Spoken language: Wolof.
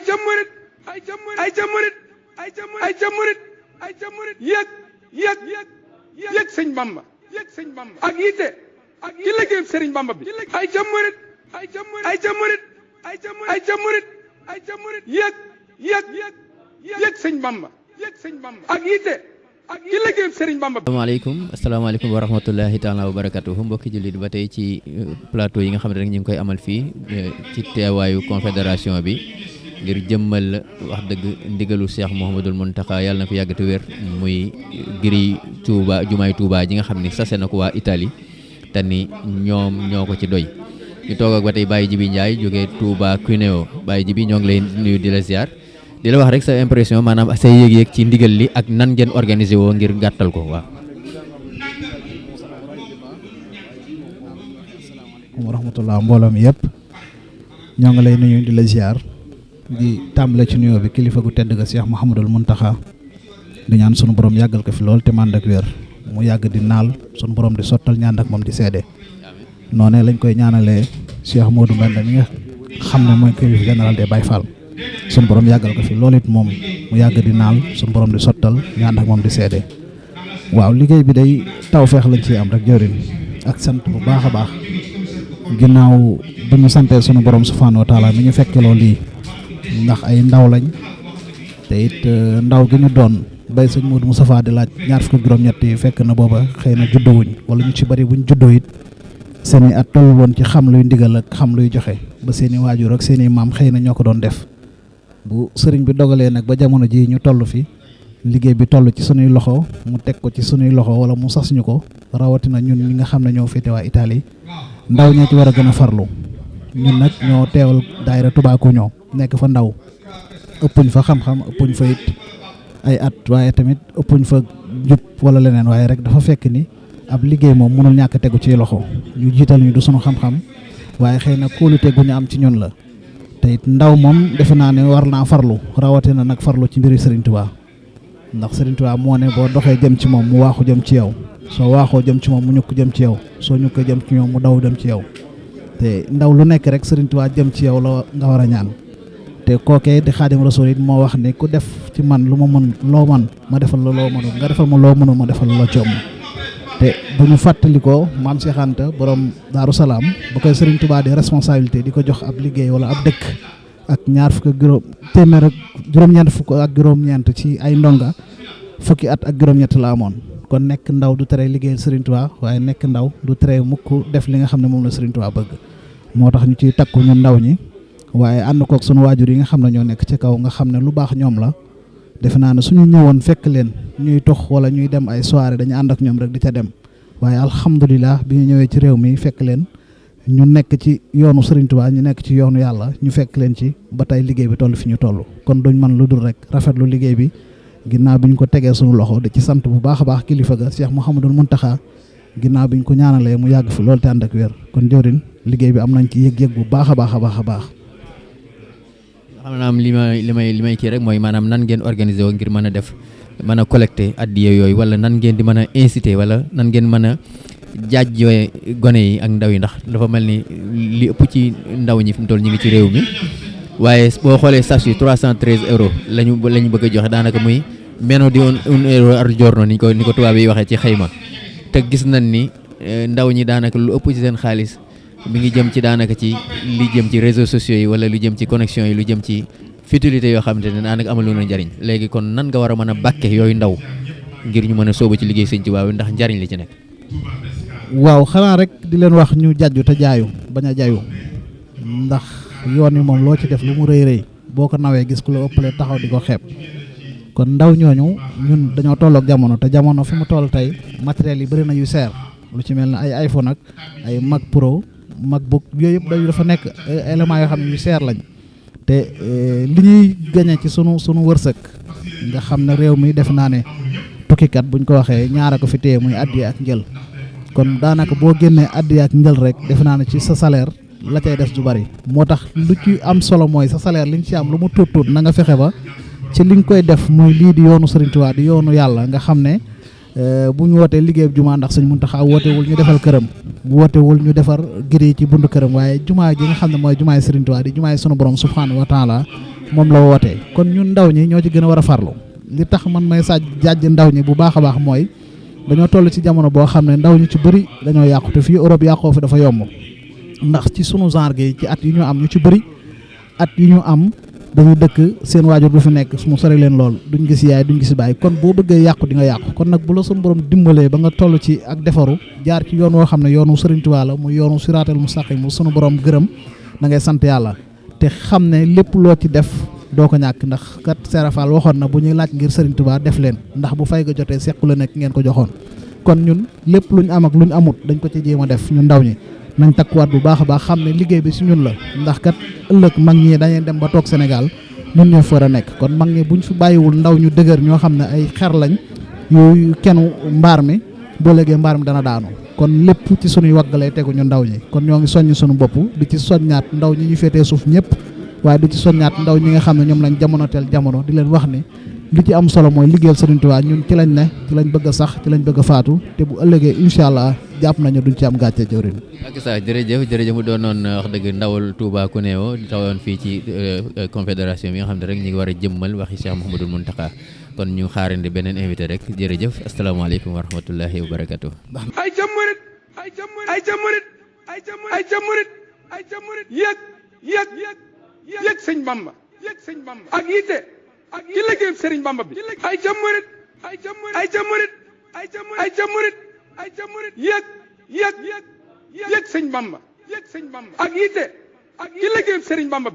ca murit ay ca murit ay ca murit yëg sëñ Bamba ak yitte ci liggéey sëriñ Bamba bi ay ca murit ay ca murit yëg sëñ Bamba ak yitte ci liggéey sëriñ Bamba bi. asalaamaaleykum wa rahmatullahi taala wa barakatuhu mbokki jullit ba tey ci plateau yi nga xam ne rek ñu ngi koy amal fii ci teewaayu confédération bi ngir jëmmal wax dëgg ndigalu Cheikh Mouhamadoul Mountakha yàlla na fi yàgg te wér muy giri Touba jumaay Touba ji nga xam ni sase na ko waa Italie te ni ñoom ñoo ko ci doy ñu toog ak ba tey Baye Djibi Ndiaye jógee Touba Cuneo Baye Djibi ñoo ngi lay nuyu di la ziar di la wax rek sa impression maanaam say yëg-yëg ci ndigal li ak nan ngeen organisé woo ngir gàttal ko waaw. wa rahmatullah mbooloo mi yëpp ñoo ngi lay nuyu di la ziar di tàmbale ci nuyoo bi kilifa gu tedd ga Cheikh Mouhamadoul Mountakha di ñaan sunu borom yàggal ko fi lool te mànd ak wér mu yàgg di naal sunu borom di sottal ñaan ak moom di seede noonee lañ koy ñaanalee Cheikh Modou Mbenda mi nga xam ne mooy kilifa général des Baye Fall sunu borom yàggal ko fi loolu it moom mu yàgg di naal sunu borom di sottal ñaan ak moom di seede waaw liggéey bi day tawfeex lañ ciy am rek jëriñ ak sant bu baax a baax ginnaaw bu ñu santee sunu borom subhanahu wa taala mi ñu fekkeloo lii ndax ay ndaw lañ te it ndaw gi ñu doon bay sëñ Modou Moustapha di laaj ñaar fukki juróom-ñett yi fekk na booba xëy na juddowuñ wala ñu ci bari buñ juddoo it seeni at toll woon ci xam luy ndigal ak xam luy joxe ba seeni waajur ak seeni maam xëy na ñoo ko doon def bu sëriñ bi dogalee nag ba jamono ji ñu toll fi liggéey bi toll ci sunuy loxo mu teg ko ci sunuy loxo wala mu sas ñu ko rawatina ñun ñi nga xam ne ñoo féete waa Italie ndaw ñee ci war a gën a farlu ñun nag ñoo teewal daayira Touba Cuneo nekk fa ndaw ëppuñ fa xam-xam ëppuñ fa it ay at waaye tamit ëppuñ fa jub wala leneen waaye rek dafa fekk ni ab liggéey moom mënul ñàkk tegu ci loxo ñu jiital ñu du sunu xam-xam waaye xëy na kóolute gu ñu am ci ñun la te it ndaw moom defe naa ne war naa farlu rawatina nag farlu ci mbiri Serigne Touba ndax Serigne Touba moo ne boo doxee jëm ci moom mu waaxu jëm ci yow soo waaxoo jëm ci moom mu ñukk jëm ci yow soo ñukkee jëm ci ñoom mu daw dem ci yow te ndaw lu nekk rek Serigne Touba jëm ci yow la nga war a ñaan te kookee di Xaadim Rasul it moo wax ne ku def ci man lu ma mën loo man ma defal la loo mënul nga defal ma loo mënul ma defal la coom te bu ñu fàttalikoo maam Cheikh Anta borom Daaru Salaam ba koy Serigne Touba di responsabilité di ko jox ab liggéey wala ab dëkk ak ñaar fukk ak téeméer ak juróom-ñeent fukk ak juróom-ñeent ci ay ndonga fukki at ak juróom-ñett la amoon kon nekk ndaw du tere liggéeyal Serigne Touba waaye nekk ndaw du tere mukk def li nga xam ne moom la Serigne Touba bëgg moo tax ñu ciy takku ñun ndaw ñi waaye ànd kook sunu waajur yi nga xam ne ñoo nekk ci kaw nga xam ne lu baax ñoom la defe naa ne suñu ñëwoon fekk leen ñuy tox wala ñuy dem ay soirée dañu ànd ak ñoom rek di ca dem waaye alhamdulilah bi ñu ñëwee ci réew mi fekk leen ñu nekk ci yoonu Serigne Touba ñu nekk ci yoonu yàlla ñu fekk leen ci ba tey liggéey bi toll fi ñu toll kon duñ mën lu dul rek rafetlu liggéey bi ginnaaw bi ñu ko tegee suñu loxo di ci sant bu baax a baax kilifa ga Cheikh Mouhamadoul Mountakha ginnaaw bi ñu ko ñaanalee mu yàgg fi loolu te ànd ak wér kon jëwriñ liggéey bi am nañ ci yëg-yëg bu baax a baax a baax a baax. xam naa li may kii rek mooy maanaam nan ngeen organisé woo ngir mën a def mën a collecté addiya yooyu wala nan ngeen di mën a incité wala nan ngeen mën a jaajjooy gone yi ak ndaw yi ndax dafa mel ni li ëpp ci ndaw ñi fi mu toll ñu ngi ci réew mi waaye boo xoolee sach yi 313 euros lañu bëgg a joxe daanaka muy meno di un euro al giorno ni ko tubaab yi waxee ci xayma te gis nañ ni ndaw ñi daanaka lu ëpp ci seen xaalis mi ngi jëm ci daanaka ci li jëm ci réseaux sociaux yi wala lu jëm ci connexion yi lu jëm ci futilité yoo xamante ne daanaka amalu na njariñ léegi kon nan nga war a mën a bàkke yooyu ndaw ngir ñu mën a sóobu ci liggéey Sëñ Tuubaa bi ndax njariñ li ci nekk. waaw xanaa rek di leen wax ñu jàjju te jaayu bañ a jayu ndax yoon wi moom loo ci def lu mu rëy rëy boo ko nawee gis ku la ëppale taxaw di ko xeeb kon ndaw ñooñu ñun dañoo tolloog jamono te jamono fi mu toll tey matériel yi bëri na yu seer lu ci mel ne ay iPhone ak ay Mac Pro MacBook yooyu yëpp dafa nekk éléments yoo xam ne yu seer lañ te li ñuy gañe ci sunu wërsëg nga xam ne réew mi def naa ne tukkikat buñ ko waxee ñaara ko fi téye muy addiya ak njël kon daanaka boo génnee addiya ak njël rek def naa ne ci sa salaire la cay des du bari moo tax lu ci am solo mooy sa salaire li nga ci am lu mu tuut na nga fexe ba ci li nga koy def muy lii di yoonu Serigne Touba di yoonu yàlla nga xam ne bu ñu wootee liggéeyub jumaa ndax Sëñ Muntaxa wootewul ñu defal këram wootewul ñu defar giri ci buntu këram waaye jumaa ji nga xam ne mooy jumaay Serigne Touba di jumaay sunu borom subhanahu wa taala moom la wootee kon ñun ndaw ñi ñoo ci gën a war a farlu li tax man may jàjj ndaw ñi bu baax a baax mooy dañoo toll ci jamono boo xam ne ndaw ñu ci bëri dañoo yàqu te fii Europe yàqoo fi dafa yomb ndax ci sunu genre gi ci at yi ñu am ñu ci bëri at yi ñu am dañuy dëkk seen waajur du fi nekk mu sori leen lool duñ gis yaay duñ gis baay kon boo bëggee yàqu di nga yàqu kon nag bu la sunu borom dimbalee ba nga toll ci ak defaru jaar ci yoon woo xam ne yoonu Sëriñ Tuubaa la mu yoonu siraatal mustaqim mu sunu borom gërëm da ngay sant yàlla te xam ne lépp loo ci def doo ko ñàkk ndax kat Serafal waxoon na bu ñuy laaj ngir Sëriñ Tuubaa def leen ndax bu fay ga jotee sequ la nekk ngeen ko joxoon kon ñun lépp luñ am ak luñ amut dañ ko ci jéem a def ñun ndaw ñi nañ takkuwaat bu baax a baax xam ne liggéey bi si ñun la ndax kat ëllëg mag ñi dañuy dem ba toog Sénégal ñun ñoo fa a nekk kon mag ñi buñ fi bàyyiwul ndaw ñu dëgër ñoo xam ne ay xer lañ yu kenu mbaar mi boo léegee mbaar mi dana daanu kon lépp ci sunuy waggalee tegu ñu ndaw ñi kon ñoo ngi soññ sunu bopp di ci soññaat ndaw ñi ñu féetee suuf ñëpp waaye di ci soññaat ndaw ñi nga xam ne ñoom lañ jamonoteel jamono di leen wax ni li ci am solo mooy liggéeyal Sëriñ Tuubaa ñun ci lañ ne ci lañ bëgg a sax ci lañ bëgg a faatu te bu ëllëgee incha allah jàpp nañu duñ ci am gàcce jëwrin ak sa jërëjëf mu doonoon wax dëgg ndawal Touba Kunéo di tawoon fii ci confédération bi nga xam ne rek ñu ngi war a jëmmal waxi Cheikh Mouhamadoul Mountakha kon ñu xaarandi beneen invité rek jërëjëf asalaamaaleykum wa rahmatullahi wa barakatuh ay ca murit ay ca murit ay ca murit yëg sëñ Bamba ak yitte ci liggéeyam Sëriñ Bamba bi ay ca murit ay ca murit yëg sëñ Bamba ak yitte ci liggéeyam Sëriñ Bamba bi